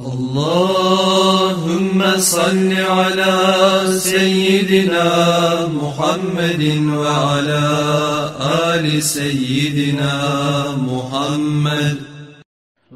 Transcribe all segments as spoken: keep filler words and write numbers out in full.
اللهم صل على سيدنا محمد وعلى آل سيدنا محمد.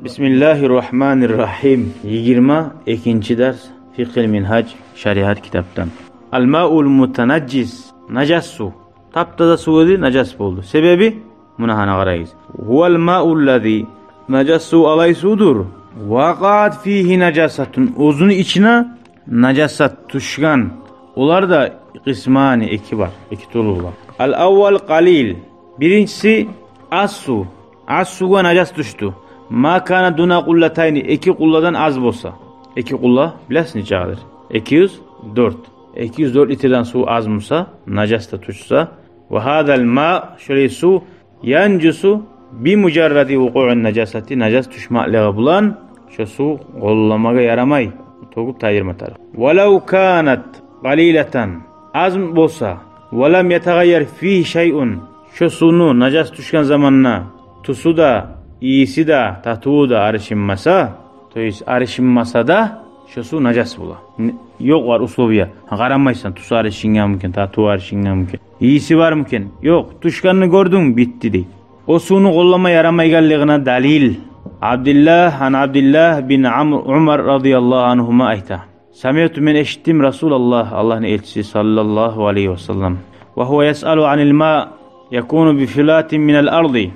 بسم الله الرحمن الرحيم. Йигирма экинчи дарс. Фикъгьил Мингьаж, шариат китапдан. الماء المتنجس, нажас сув. Таптаза сув эди, нажас болду. Себеби? Муна гьана къарайгъыз. هو الماء الذي, нажас сув алай сувдур. وقعت فيه نجاسة, оьзюню ичине нажасат тюшген. Олар да قسمان, эки бар, эки тюрлю бола. الأول قليل, биринчиси аз сув. Аз сувгъа нажас тюшдю. ما كان دون قلتين, эки къулладан аз болса. Эки къулла, билесиз нечакъыдыр? Эки юз дёрт. Эки юз дёрт литрден сув аз буса, нажас да тюшсе. وهذا الماء, шолай сув, ينجس بمجرد وقوع النجاسة, нажас тюшмеклиги булан шо сув къолламагъа ярамай, тёгюп тайдырма тарыкъ. ولو كانت قليلة, аз болса, ولم يتغير فيه شيء, шо сувну нажас тюшген заманда тюсю де, ийиси де, татыву да арышынмаса, то есть арышынмаса да, шо сув нажас бола. Н-, ёкъ бар условия. Къарамайсан, тюсю арышынгъанмы экен, татыву арышынгъанмы экен, ийиси бармы экен? Ёкъ, тюшгенни гёрдюнг, битди дей. О сувну къоллама ярамайгъанлыгъына далил. عبد الله, عن عبد الله بن عمر رضي الله عنهما айта: سمعت, мен эшитдим, رسول الله, Аллагьны элчиси, صلى الله عليه وسلم, وهو يسأل عن الماء يكون بفلاة من الأرض.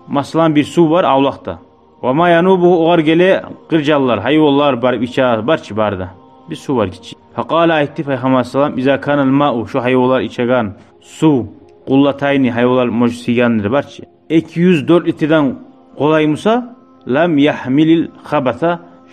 Масала, бир сув бар авлакъда. وما ينوبه, огъар геле къыр жанлар, гьайванлар барып иче, бар чы бары да. Бир сув бар гиччи. فقال, айтды Пайхаммар صلى الله عليه وسلم: إذا كان الماء, шо гьайванлар ичеген сув, قلتين, гьайванлар, может, сыйгъандыр, бар чы, эки юз дёрт литрден къолай буса, لم يحمل الخبث,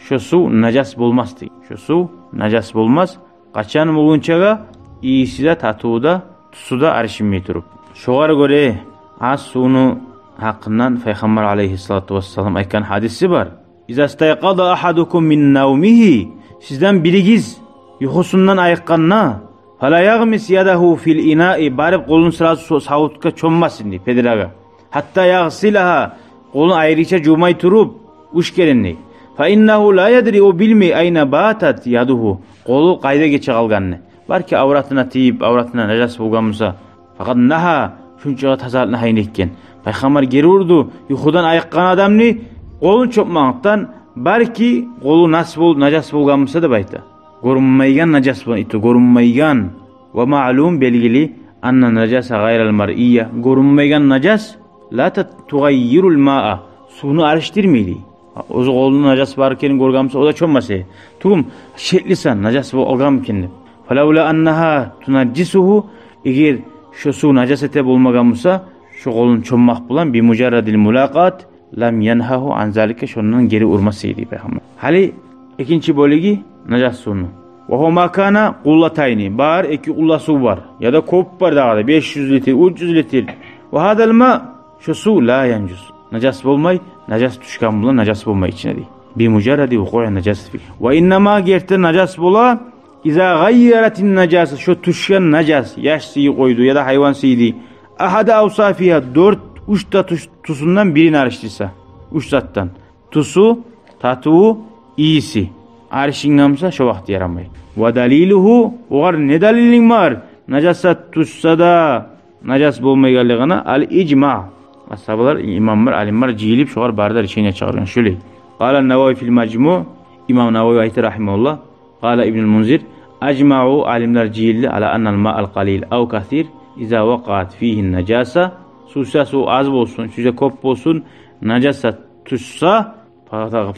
шо сув нажас болмас дей. Шо сув нажас болмас. Къачан болгъунчагъа? Ийиси де, татыву да, тюсю де арышынмай туруп. Шогъар гёре аз сувну гьакъындан Пайхаммар عليه الصلاة والسلام айтгъан гьадиси бар: إذا استيقظ أحدكم من نومه, сизден биригиз юхусундан айыкъгъанда, فلا يغمس يده في الإناء, барып къолун сразу со-, савутгъа чоммасын дей, педрагъа. حتى يغسلها, къолун айрыча жувмай туруп, уьч керен дей. فإنه لا يدري, о билмей, أين باتت يده, къолу къайда гече къалгъанны. Балики, авратына тийип, авратына нажас болгъан буса. فقد نهى, шунчагъа тазалыкъны гьайын этген. Пайхаммар гери урду юхудан айыкъгъан адамны къолун чоммакъдан, балики, къолу нас бол-, нажас болгъан буса деп айта. Гёрюнмейген нажас болгъан, итти гёрюнмейген. ومعلوم, белгили, أن النجاسة غير المرئية, гёрюнмейген нажас, لا تغير الماء, сувну арышдырмай дей. Оьзю къолунда нажас бар экенин гёрген буса, о да чоммаса. Тюгюл, шеклисен, нажас бол-, болгъан экен деп. فلولا أنها تنجسه, эгер шо сув нажас эте болмагъан буса, шо къолун чоммакъ булан, بمجرد الملاقاة, لم ينهه عن ذلك, шондан гери урмас эди Пайхаммар. Гьали экинчи бёлюгю нажас сувну. وهو ما كان قلتين, бар эки къулла сув бар, яда кёп бар дагъы да, беш юз литр, уьч юз литр. وهذا الماء, шо сув, لا ينجس, нажас болмай, нажас тюшген булан нажас болмай ичине дей. بمجرد وقوع النجاسة فيه. وإنما, герти нажас бола, إذا غيرت النجاسة, шо тюшген нажас, яш сыйы къойду яда гьайван сыйды, أحد أوصافها, дёрт, уьч де тюс-, тюсюнден бирин арышдырса, уьч затдан: тюсю, татыву, ийиси арышынгъан буса, шо вакъти ярамай. ودليله, огъар не далилинг бар нажасат тюшсе де нажас болмайгъанлыгъына? الإجماع. Асгьабалар, имамлар, алимлер жыйылып, шогъар бары да решение чыгъаргъан. Шолай. قال النووي في المجموع, имам Нававий айта, رحمه الله, قال ابن المنذر: أجمعوا, алимлер жыйылды, على أن الماء القليل أو كثير إذا وقعت فيه النجاسة, сувсуз, сув аз болсун, сувсуз, кёп болсун, нажасат тюшсе,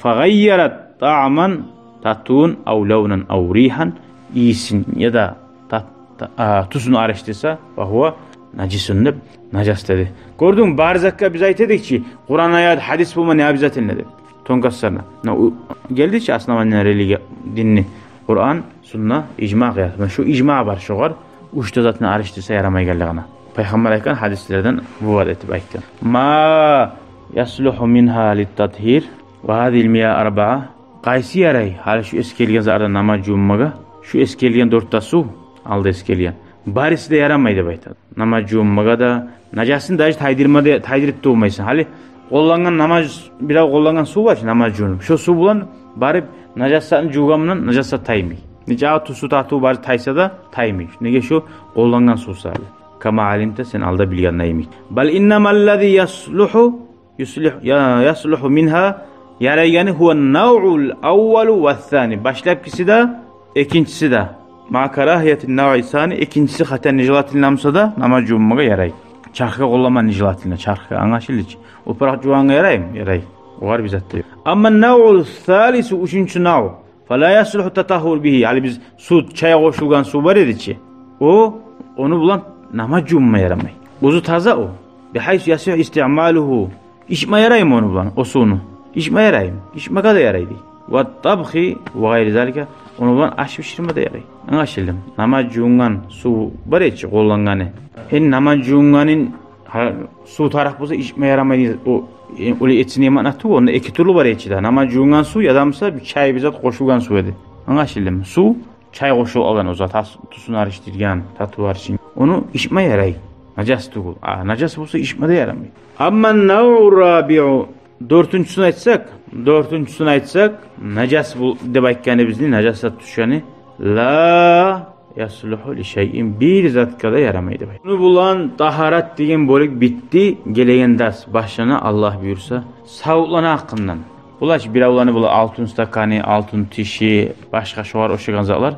فغيرت طعما, татывун, أو لونا أو ريحا, ийисин яда тат-, та-, а, тюсюн арышдырса, فهو نجس деп, нажас деди. Гёрдюнг, бары затгъа биз айта эдик чи, Къуран аят, гьадис болма не обязательно деп. Тонкостарына. Но у-, гелди чи основание религия, динни. Къуран, сунна, ижма къыяс. Муна шу ижма бар шогъар, уьч де затын арышдырса ярамайгъанлыгъына. Пайхаммар айтгъан гьадислерден вывод этип айтгъан. ما يصلح منها للتطهير وهذه المياه الأربعة. Къайсы ярай гьали шу эсгерилген затлардан намаз жувунмагъа? Шу эсгерилген дёрт де сув, алда эсгерилген. Бариси де ярамай деп айтады. Намаз жувунмагъа да, нажасын даже тайдырма да, тайдырып да болмайсан. Гьали къоллангъан намаз, бирев къоллангъан сув бар чы, намаз жувунуп. Шо сув булан Барып нажас затны жувгъан булан нажас зат таймай. Нечакъы тюзсюз татыву бар тайса да таймай. Неге? Шо къоллангъан сув саялы. Кама алимта, сен алда билген йимик. Бал иннама ллази яслуху, юслих-, я-, яслуху мингьа, ярайгъаны, гьува навъул аввалу ва ссани. Башлапгъысы да, экинчиси де. Ма карагьияти навъи ссани, экинчиси хотя нежелательно буса да, намаз жувунмагъа ярай. Чархгъа къоллама нежелательно, чархгъа, англашылды чы. Опуракъ жувгъангъа яраймы? Ярай. Огъар бир зат да ёкъ. Амма навъу ссалису, уьчюнчю навъ. Фала яслуху ттатагьгьуру бигьи. Гьали биз сув, чай къошулгъан сув бар эди чи. О, ону булан намаз жувунма ярамай. Оьзю таза о. Бигьайсу ясихху истиъмалугьу. Ичме яраймы ону булан, о сувну? Ичме яраймы? Ичмеге де ярай дей. Ва ттабхи ва гъайри залика. Ону булан аш биширме де ярай. Англашылдымы? Намаз жувунгъан сув бар эди чи, къоллангъаны. Энни намаз жувунгъанын, гьа, сув тарыкъ буса, ичме ярамай дей. О, э, олай этсин деген маъна тюгюл, онда эки тюрлю бар эди чи де. Намаз жувунгъан сув, яда буса бир чай, бир зат къошулгъан сув эди. Англашылдымы? Сув, чай къошулуп алгъан, о зат ас-, тюсюн алышдыргъан, татыву алышын. Ону ичме ярай. Нажас тюгюл. А нажас буса, ичме де ярамай. Амма навъу рабиъу, дёртюнчюсюн айтсакъ, дёртюнчюсюн айтсакъ, нажас бу деп айтгъаны бизин, нажас зат тюшгени, ла яслуху ли шайин, бир затгъа да ярамай деп айта. Муну булан тагьарат деген бёлюк битди. Гелеген дарс башлана, Аллагь буюрса, савутланы гьакъындан. Булай чы биревлени булай алтын стаканы, алтын тиши, башгъа шогъар ошагъан затлар,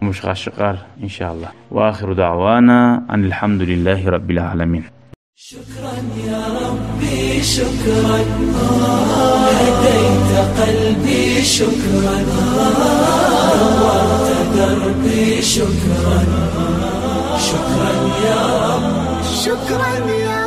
муш къашыкълар, иншааллагь. Ва ахиру даъвана анил гьамдулиллагьи раббил аламин. شكرا يا ربي، شكرا. هديت قلبي، شكرا. نورت دربي، شكرا. شكرا يا رب. شكرا يا